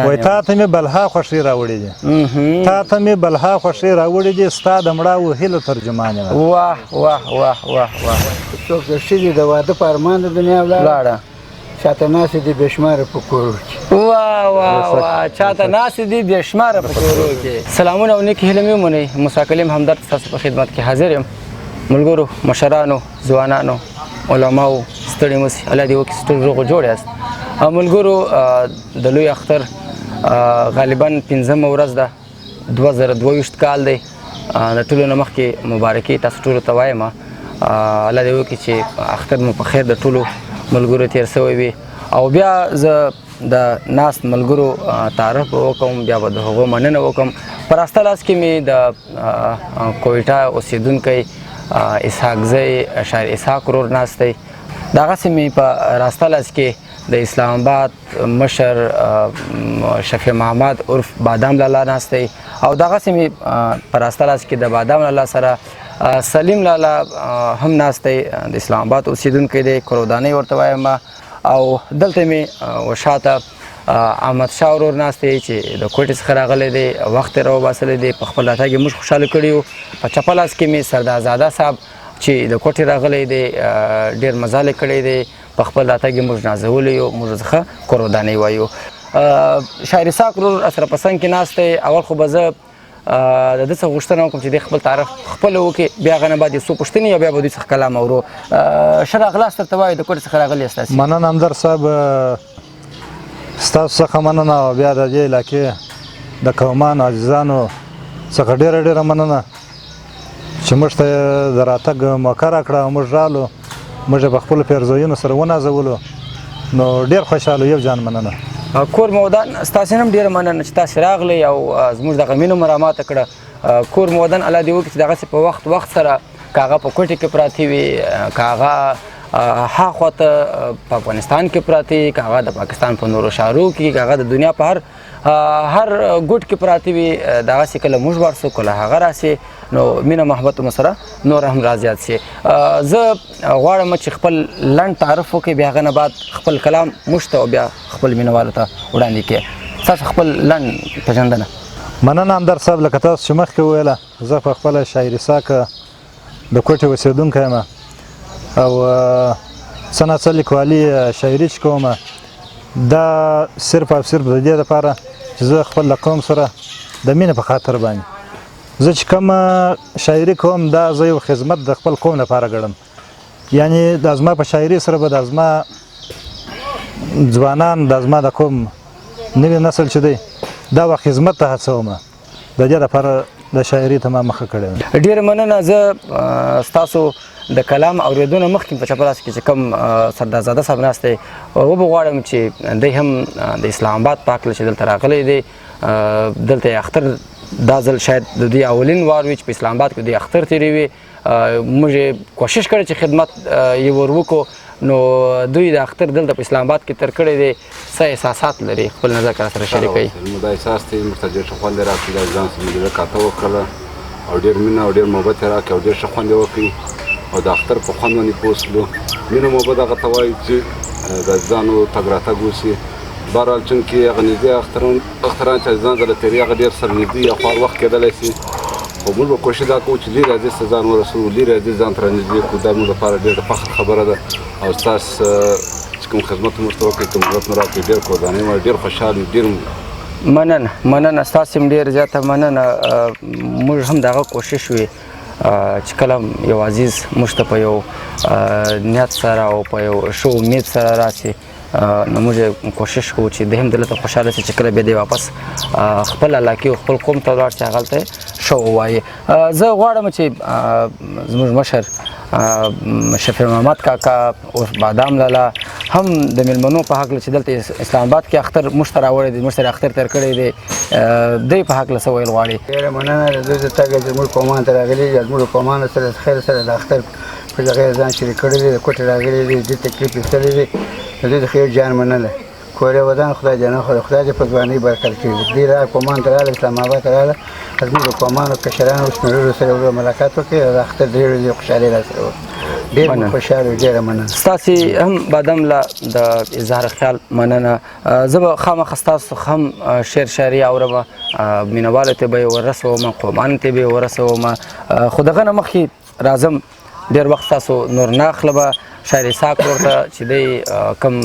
وای تا ته مې بلها خوښۍ راوړې دي، تا ته مې بلها خوښۍ راوړې دي، ستا د مړاوو هیلو ترجمان یم. واه واه واه واه واه. څوک د ښځې د واده په ارمان د دنیا ولاړه، چاته ناستې دي بې شماره په کورو کې. واه واه واه، چاته ناستې دي بې شماره په کورو کې. سلامونه او نیکې هیلې مې ومنئ. موسی کلیم همدرد ستاسو په خدمت کې حاضر یم. ملګرو، مشرانو، ځوانانو، علماو، ستړي مه سئ، الله دې وکړي چې ټول روغ جوړ یاست. ملګرو، د لوی اختر غالبا پنځمه ورځ ده، 2022 کال دی. د ټولو نه مخکې مبارکي تاسو ټولو ته وایم. الله دې وکړي چې اختر مو په خیر د ټولو ملګرو تېر سوی وي. او بیا زه د ناست ملګرو تعارف به وکړم، بیا به د هغو مننه وکړم. په راسته لاس کې مې د کویټه اوسېدونکی اسحاق زی شاعر اسحاق ورور ناست دی. دغسې مې په راسته لاس کې د اسلام آباد مشر شفیع محمد عرف بادام لالا ناست دی. او دغسې مې په راسته لاس کې د بادام لالا سره سلیم لالا هم ناست دی، د اسلام آباد اوسېدونکی دی، کورودانۍ ورته وایم. او دلته مې وشاته احمد شاه ورور ناست دی چې د کوټې څخه راغلی دی، وخت یې راوباسلی دی، په خپل راتګ یې موږ خوشحاله کړي یو. په چپه لاس کې مې سردارزاده صاحب چې د کوټې راغلی دی، ډېر مزال یې کړی دی، په خپل راتګ یې موږ نازولی یو، موږ څخه کورودانۍ وایو. شاعر اسحاق ورور سره په څنګ کې ناست دی. اول خو به زه د ده څخه غوښتنه وکړم چې دی خپل تعارف خپله وکړي، بیا هغه نه بعد یې څو پوښتنې او بیا به دوی څخه کلام اورو. ښه راغلاست درته وایو، د کوټې څخه راغلي یاست تاسې. مننه همدرد صاحب، ستاسو څخه مننه او بیا د دې علاقې د قومانو عزیزانو څخه ډېره ډېره مننه چې موږ ته د راتګ موقع راکړه او موږ رالو، موږ یې په خپلو پیرزوینو سره ونازولو، نو ډېر خوشحاله یو جان مننه. کور مو ودان، ستاسې نه هم ډېره مننه چې تاسې راغلئ او زموږ دغه مینه مو راماته کړه. کور مو ودان، الله دې وکړي چې دغسې په وخت وخت سره که هغه په کوټې کې پراته وي، که هغه ها خوا ته په افغانستان کې پراته وي، که هغه د پاکستان په نورو ښارو کې، که هغه د دنیا په هر هر ګوټ کې پراته وي، دغسې کله موږ ورسو کله هغه راسي، نو مینه محبت مو سره نور هم را زیات شي. زه غواړم چې خپل لنډ تعارف وکړي، بیا هغه نه بعد خپل کلام موږ ته او بیا خپل مینهوالو ته وړاندې کړي. ستاسو خپل لنډ پېژندنه. مننه همدرد صاحب، لکه تاسو چې مخکې وویله، زه په خپله شاعر اسحاق د کوټې اوسېدونکی یم او څه ناڅه لیکوالي شاعري چې کوم، دا صرف او صرف د دې لپاره چې زه خپل له قوم سره د مینې په خاطر باندې زه چې کوم شاعري کوم، دا زه یو خدمت د خپل قوم لپاره ګڼم. یعنی دا زما په شاعري سره به دا زما ځوانان، دا زما د قوم نوی نسل چې دی، دا به خدمت ته هڅوم. د دې لپاره د شاعري ته ما مخه کړې ده. ډېره مننه. زه ستاسو د کلام اورېدونه مخکې په چپه لاس کې چې کوم سردارزاده صاحب ناست دی، وبه غواړم چې دی هم د اسلام آباد په هکله چې دلته راغلی دی، دلته یې اختر دا ځل شاید د دوی اولین وار وي چې په اسلام آباد کې دوی اختر تېروي. موږ یې کوشش کړی چې خدمت یې ور وکړو، نو دوی د اختر دلته په اسلام آباد کې تېر کړی دی. څه احساسات لري، خپل نظر که راسره شریک کړئ. زموږ دا احساس دی، موږ ته ډېر ښه خوند یې راکړ، دا ځان سره مو ډېره کاته وکړله او ډېر مینه او ډېر محبت یې راکړ او ډېر ښه خوند یې وکړ او د اختر په خوند باندې پوه شولو. مینه محبت هغه ته وایي چې د عزیزانو تګ راتګ وشي. بهرحال چونکې هغه نږدې اختران چې عزیزان سره تېروي، هغه ډېر سره نږدې یا خو هر وخت کېدلی شي، خو موږ به کوشش دا کوو چې لرې عزیز ته ځان ورسوو، لرې عزیز ځان ته رانږدې کړو. دا موږ لپاره ډېر د فخر خبره ده او ستاسو چې کوم خدمت موږ ته وکړئ، کوم عزت مو راکړئ، ډېر کوربانه یم، ډېر خوشحال یو، ډېر مننه. مننه ستاسو هم ډېر زیاته مننه. موږ هم دغه کوشش وي چې کله یو عزیز موږ ته په یو نیت سره او په یو ښه امید سره راسي، نو موږ کوشش کوو چې دی هم دلته خوشحاله شي چې کله بیا دی واپس خپل علاقې او خپل قوم ته ولاړ شي، هغلته ښه ووایي. زه غواړم چې زموږ مشر شفیع محمد کاکا عرف بادام لالا هم د میلمنو په هکله چې دلته اسلام آباد کې اختر موږ ته راوړی دی، موږ سره اختر تېر کړی دی، دی په هکله څه ویل غواړي؟ ډېره مننه د دوی د تګه چې زموږ قومان ته راغلي دي، زموږ قومانو سره خیر سره د اختر په دغه ځان شریک کړی دی، د کوټې راغلي دي، دې تکلیف ایستلی دی، د دوی د خیر جان مننه. کور یې ودان، خدای دې نه خوري، خدای دې په ځوانۍ برکت کړي. دوی راغله قومان ته راغله، اسلام آباد ته راغله، زموږ د قومانو کشرانو سپین سره ورو ملاقات وکړي او د اختر 3 ورځې خوشحالي را سره وکړه. ډېر مو خوشحاله یو، ډېره مننه. ستاسې هم بادام له د اظهار خیال مننه. زه به خامخا ستاسو څخه هم شعر شاعري اورم، مینهوالو ته به یې ورسوم، قومانو ته به یې ورسوم. خو دغه نه مخکې راځم، ډېر وخت تاسو نور نه اخلم. شاعر اسحاق ورته چې دی کوم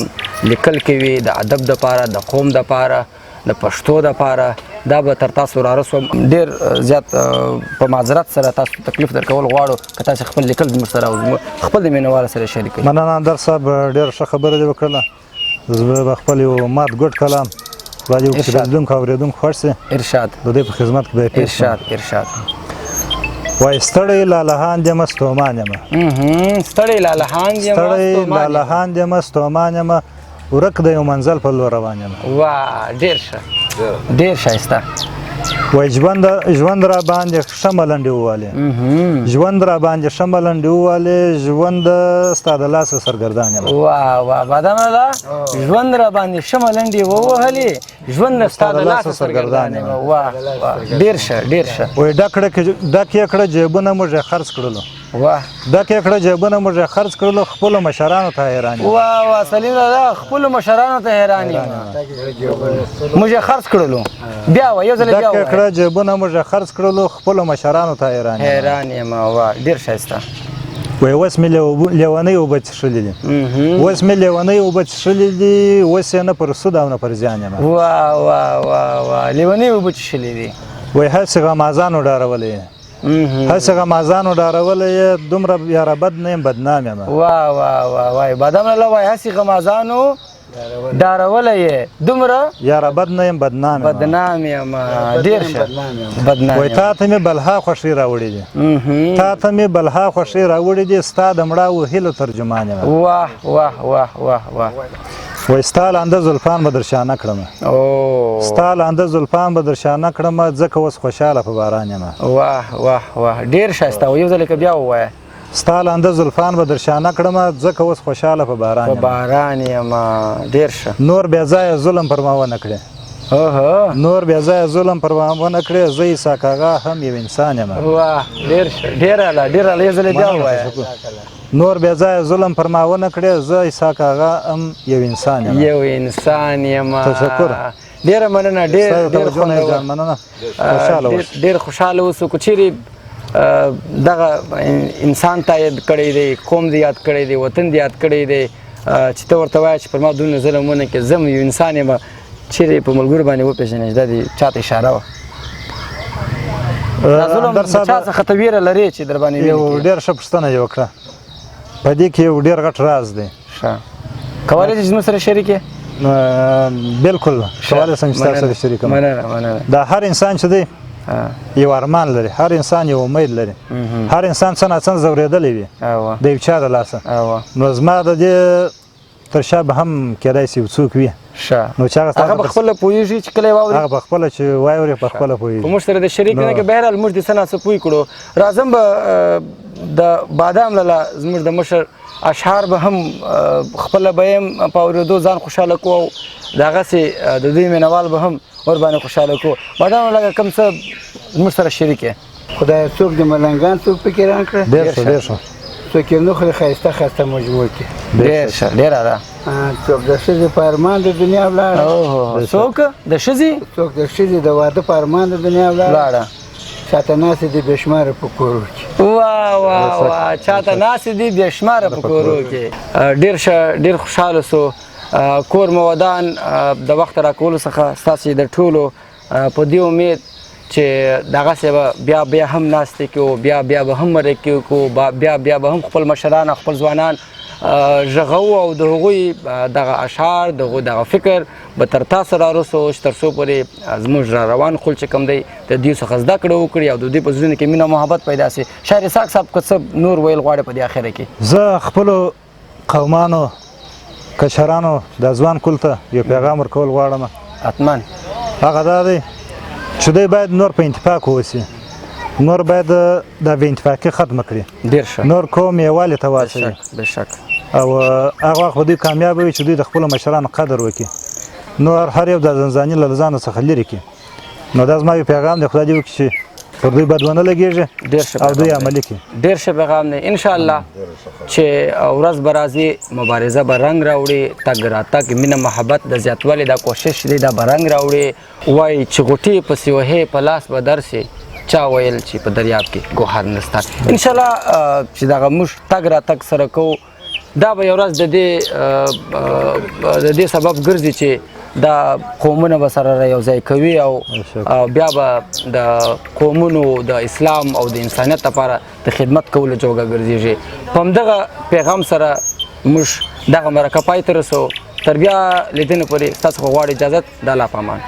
لیکل کوي د ادب دپاره، د قوم دپاره، د پښتو دپاره، دا به تر تاسو را رسوم. ډېر زیات په معذرت سره تاسو تکلیف درکول غواړو که تاسو خپل لیکل زموږ سره او خپل د مینهوالو سره شریک کړئ. مننه اندر صاحب، ډېر ښه خبره دې وکړله. زه به خپل یو مات ګډ کلام خدای دې وکړي چې د لیدونکو اورېدونکو خوښ شي. ارشاد. د دوی په خدمت کې به یې پېښ کړم. ارشاد، ارشاد. وایي ستړی لالهاند یم، ستومان یم. ستړی لالهاند یم، ستړی لالهاند یم، ستومان یم، ورک د یو منزل په لور روان یم. واه، ډېر ښه، ډېر ښایسته. وایي ژوند را باندې ښه ملنډې ووالې، ژوند را باندې ښه ملنډې ووالې، ژوند ستا د لاسه سرګردان یم. واه واه، بادام لالا، ژوند را باندې ښه ملنډې ووهلې، ژوند ستا د لاسه سرګردان یم. واه واه، ډېر ښه، ډېر ښه. وایي ډک یې کړه جیبونه موږ یې خرڅ کړلو. واه. ډک یې کړه جیبونه موږ یې خرڅ کړلو، خپلو مشرانو ته حیران یم. واه واه، سلیم لالا، خپلو مشرانو ته حیران یم، موږ یې خرڅ کړلو. بیا وایه، یو ځل بیا ډک یې وایه. کړه جیبونه موږ یې خرڅ کړلو، خپلو مشرانو ته حیران یم. حیران یم. واه، ډېر ښایسته. وایي اوس مې لیونۍ اوبه څښلې دي، اوس مې لیونۍ اوبه څښلې دي، اوس یې نه پر سود او نه پر زیان یم. واه واه واه واه، لیونۍ اوبه څښلې دي. وایي هسې غمازانو ډارولی یې، هسې غمازانو ډارولی یې، دومره یاره بد نه یم، بدنام یم. واه واه واه، وایي بادام لالا، وایي هسې غمازانو ډارولی یې، دومره یاره بد نه یم، بدنام یم. بدنام یم. ډېر ښه، بدنام وایي یم. تا ته مې بلها خوښۍ راوړې دي، تا ته مې بلها خوښۍ راوړې دي، ستا د مړاوو هیلو ترجمان یم. واه واه واه واه واه. وایي ستا لانده زلفان به در شانه کړم، ستا لانده زلفان به در شانه کړم، ځکه اوس خوشحاله په باران یم. واه واه واه، ډېر ښایسته. یو ځل که بیا ووایه. ستا لانده زلفان به در شانه کړم، ځکه اوس خوشحاله په باران په یم. باران یم. ډېر ښه. نور بې ځایه ظلم پر ما ونه کړې، نور بې ځایه ظلم پر ما ونه کړې، زه اسحاق اغا هم یو انسان یم. واه، ډېر ښه، ډېر اعلی، ډېر اعلی. یو ځل بیا مننه، ووایه. تشکر. نور بې ځایه ظلم پر ما ونه کړې، زه اسحاق اغا هم یو انسان یم. یو انسان یم. تشکر. ډېره مننه، ډېر، ستاسو ډېر توجه نه خوندور. جان، مننه. خوشحاله اوسئ. ډېر خوشحاله اوسو. که چیرې دغه انسان ته یاد کړی دی، قوم دې یاد کړی دی، وطن دې یاد کړی دی، چې ته ورته وایې چې پر ما دونه ظلم ونه کړې، زه هم یو انسان یم، چیرې په ملګرو باندې وپېژنې چې دا دې چا ته اشاره وه؟ دا ظلم اندر د چا صاحب، څخه ته ویره لرې چې در باندې وینې یو کړي؟ ډېر ښه پوښتنه یې وکړه. په دې کې یو ډېر غټ راز دی. ښه، کولی شې چې زموږ سره شریک یې؟ بالکل کولی شم چې تاسو سره مننه. شریک کړم. مننه، مننه. دا هر انسان چې دی یو ارمان لري، هر انسان یو امید لري، هر انسان څه ناڅه ځورېدلی وي د یو چا د لاسه. نو زما د دې تر شا به هم کېدای شي یو څوک وي. نو چې هغه ستا هغه به په خپله پوهېږي چې کله یې واوري؟ هغه به خپله چې واوري په خپله پوهېږي. خو موږ سره د شریک نه که بهرحال موږ دې څه ناڅه پوه کړو. راځم به د بادام لالا زموږ د مشر اشعار به هم خپله به یې هم په اورېدو ځان خوشحاله کړو او د هغسې د دوی مینهوال به هم ورباندې خوشحاله کړو. بادام لالا کوم څه زموږ سره شریک یې؟ خدای څوک د ملنګان څوک فکران کړه؟ ډېر ښه، ډېر ښه. څوک یې نه خوري ښایسته ښایسته مجموع کړي. ډېر ښه، ډېر اعلی. څوک د ښځې په ارمان د دنیا ولاړه. څوک د ښځې؟ څوک د ښځې د واده په ارمان د دنیا ولاړه. ولاړه. چاته ناستې دي بې شماره په کورو کې. واه واه واه، چاته ناستې دي بې شماره په کورو کې. ډېر ښه، ډېر خوشحاله سو. کور مو ودان. د وخت راکولو څخه ستاسې د ټولو په دې امید چې دغسې به بیا بیا هم ناستې کوو، بیا بیا به هم مرکې کوو، بیا بیا به هم خپل مشران او خپل ځوانان ږغوو او د هغوی دغه اشعار، د هغوی دغه فکر به تر تاسو را رسوو چې تر څو پورې زموږ را روان خول چې کوم دی د دوی څخه زده کړه وکړي او د دوی په زړونو کې مینه او محبت پیدا شي. شاعر اسحاق صاحب که څه نور ویل غواړي په دې اخره کې؟ زه خپلو قومانو کشرانو د ځوان کول ته یو پیغام ورکول غواړم. حتما. هغه دا دی چې دوی باید نور په اتفاق واوسي، نور باید دا بې اتفاقي ختمه کړي، ډېر ښه. نور قوم یووالي ته واچوي. بېشک. او هغه وخت به دوی کامیاب وي چې دوی د خپلو مشرانو قدر وکړي. نو هر یو د ځانځاني له ځانه څخه لرې کړي. نو دا زما یو پیغام دی، خدای دې وکړي چې پر دوی بد ونه لګېږي ډېر ښه او دوی پیغام دی. عملي کړي. ډېر ښه پیغام دی. ان شاء الله چې ورځ به راځي، مبارزه به رنګ راوړي، تګ راتګ، مینه محبت د زیاتوالي دا کوشش دی، دا به رنګ راوړي. وایي چې غوټې پسې وهې په لاس به درسې، چا ویل چې په دریاب کې ګوهر نشته. ان شاء الله چې دغه موږ تګ راتګ سره کوو، دا به یو ورځ د دې سبب ګرځي چې دا قومونه به سره را یو ځای کوي او بیا به د قومونو د اسلام او د انسانیت لپاره د خدمت کولو جوګه ګرځېږي. په همدغه پیغام سره موږ دغه مرکه پای ته رسوو. تر بیا لیدنې پورې ستاسو خو غواړو اجازت. د الله په امان.